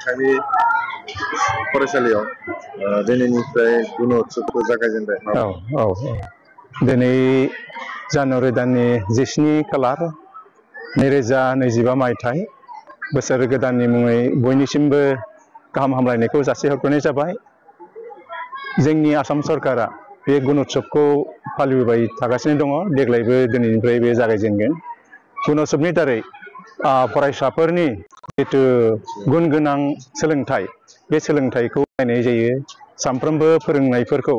नोंथांनि फरायसालियाव दिनैनिफ्राय गुन उत्सबखौ जागायजेनबाय। दिनै जानुवारि दाननि 17 खालार 2025 मायथाइ बोसोर गोदाननि मुङै बयनिसिमबो गाहाम हामलायनायखौ जासिहरग्रोनाय जाबाय। जोंनि आसाम सरकारा बे गुन उत्सबखौ फालिबोबाय थागासिनो दङ। देग्लायबो दिनैनिफ्राय बे जागायजेनगोन। गुन उत्सबनि दारै फरायसाफोरनि जितु गुन गोनां सोलोंथाइ, बे सोलोंथाइखौ नायनाय जायो। सानफ्रोमबो फोरोंनायफोरखौ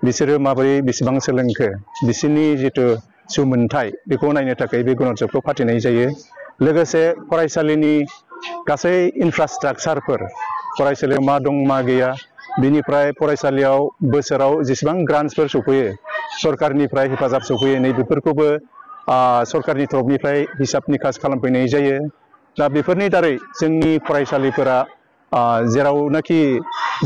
बिसोरो माबोरै बेसेबां सोलोंखो, बिसोरनि जितु सुमोनथाइ, बेखौ नायनो थाखाय बे गुन उत्सबखौ फाथिनाय जायो। लोगोसे फरायसालिनि गासै इनफ्रास्ट्राक्चारफोर, फरायसालियाव मा दं मा गैया, बिनिफ्राय फरायसालियाव बोसोराव जेसेबां ग्रान्टसफोर सफैयो, सरकारनिफ्राय हेफाजाब सफैयो, नैबेफोरखौबो सरकारनि तरफनिफ्राय हिसाब निकास खालामफैनाय जायो। दा बेफोरनि दारै जोंनि फरायसालिफोरा जेरावनाखि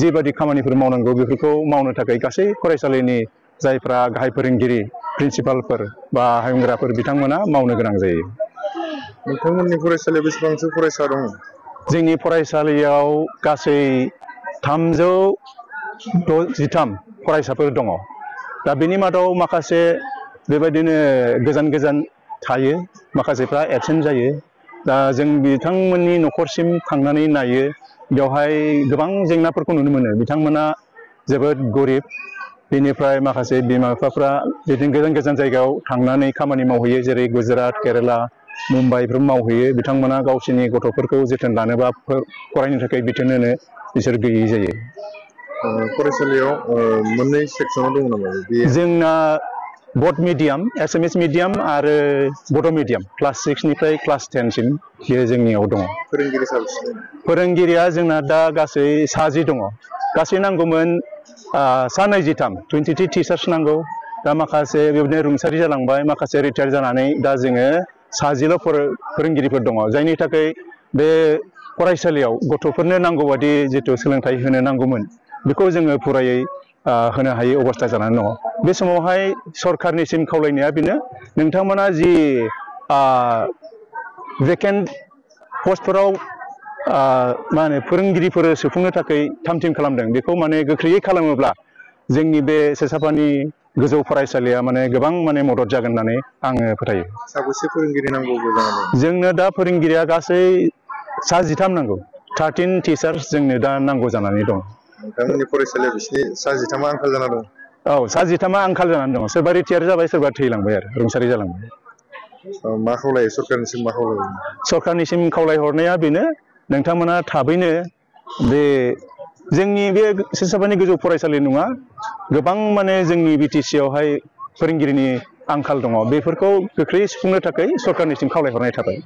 जिबायदि खामानिफोर मावनांगौ बेफोरखौ मावनो थाखाय गासै फरायसालिनि जायफ्रा गाहाय फोरोंगिरि, प्रिन्सिपालफोर बा हायुंग्राफोर बिथांमोना मावनो गोनां जायो। नोंथांमोननि फरायसालियाव बेसेबांसो फरायसा दङ? जोंनि फरायसालियाव गासै 363 फरायसाफोर दङ। दा बेनि मादाव माखासे बेबायदिनो गोजान गोजान थायो, माखासेफ्रा एबसेन्ट जायो। दा जों बिथांमोननि न'खरसिम थांनानै नायो, बेवहाय गोबां जेंनाफोरखौ नुनो मोनो। बिथांमोना जोबोद गरिब, बेनिफ्राय माखासे बिमा बिफाफ्रा बिदिनो गोजान गोजान जायगायाव थांनानै खामानि मावहैयो, जेरै गुजरात, केरेला, मुम्बाइफ्राव मावहैयो। बिथांमोना गावसोरनि गथ'फोरखौ जोथोन लानो बा फरायनो थाखाय बिथोन होनो बिसोर गैयै जायो। फरायसालियाव मोननै सेक्सनाव दङ नामा? जोंना बड मिडियाम, एसामिस मिडियाम आरो बड' मिडियाम, क्लास 6 निफ्राय क्लास 10 सिम बेयो जोंनियाव दङ। फोरोंगिरि साबेसे दं? फोरोंगिरिया जोंना दा गासै 60 दङ। गासै नांगौमोन 23 टिचार्स नांगौ। दा माखासे बेबायदिनो रुंसारि जालांबाय, माखासे रिटायार जानानै दा जोङो 60 फोरोंगिरिफोर दङ। जायनि थाखाय बे फरायसालियाव गथ'फोरनो नांगौ बादि जितु सोलोंथाइ होनो नांगौमोन, बेखौ जोङो फुरायै होनो हायै अबस्था जानानै दङ। बे समावहाय सरकारनिसिम खावलायनाया बेनो, नोंथांमोना जि भेकेन्ट पस्टफोराव मा होनो फोरोंगिरिफोर सोफुंनो थाखाय थाम थिम खालामदों, बेखौ माने गोख्रैयै खालामोब्ला जोंनि बे सेसापानि गोजौ फरायसालिया माने गोबां माने मदद जागोन होननानै आङो फोथायो। साबेसे फोरोंगिरि नांगौ जानानै? जोंनो दा फोरोंगिरिया गासै 63 नांगौ। 13 टिचार्स जोंनो दा नांगौ जानानै दं। नोंथांमोननि फरायसालियाव बिसिनि 63 आंखाल जाना दं? औ, 63 आंखाल जानानै दङ। सोरबा रिटायार जाबाय, सोरबा थैलांबाय आरो रुंसारि जालांबाय। मा खावलायो सरकारनिसिम, मा खावलायो? सरकारनिसिम खावलायहरनाया बेनो, नोंथांमोना थाबैनो बे जोंनि बे सेसापानि गोजौ फरायसालि नङा, गोबां माने जोंनि BTC आवहाय फोरोंगिरिनि आंखाल दङ। बेफोरखौ गोख्रै सुफुंनो थाखाय सरकारनिसिम खावलायहरनाय थाबाय।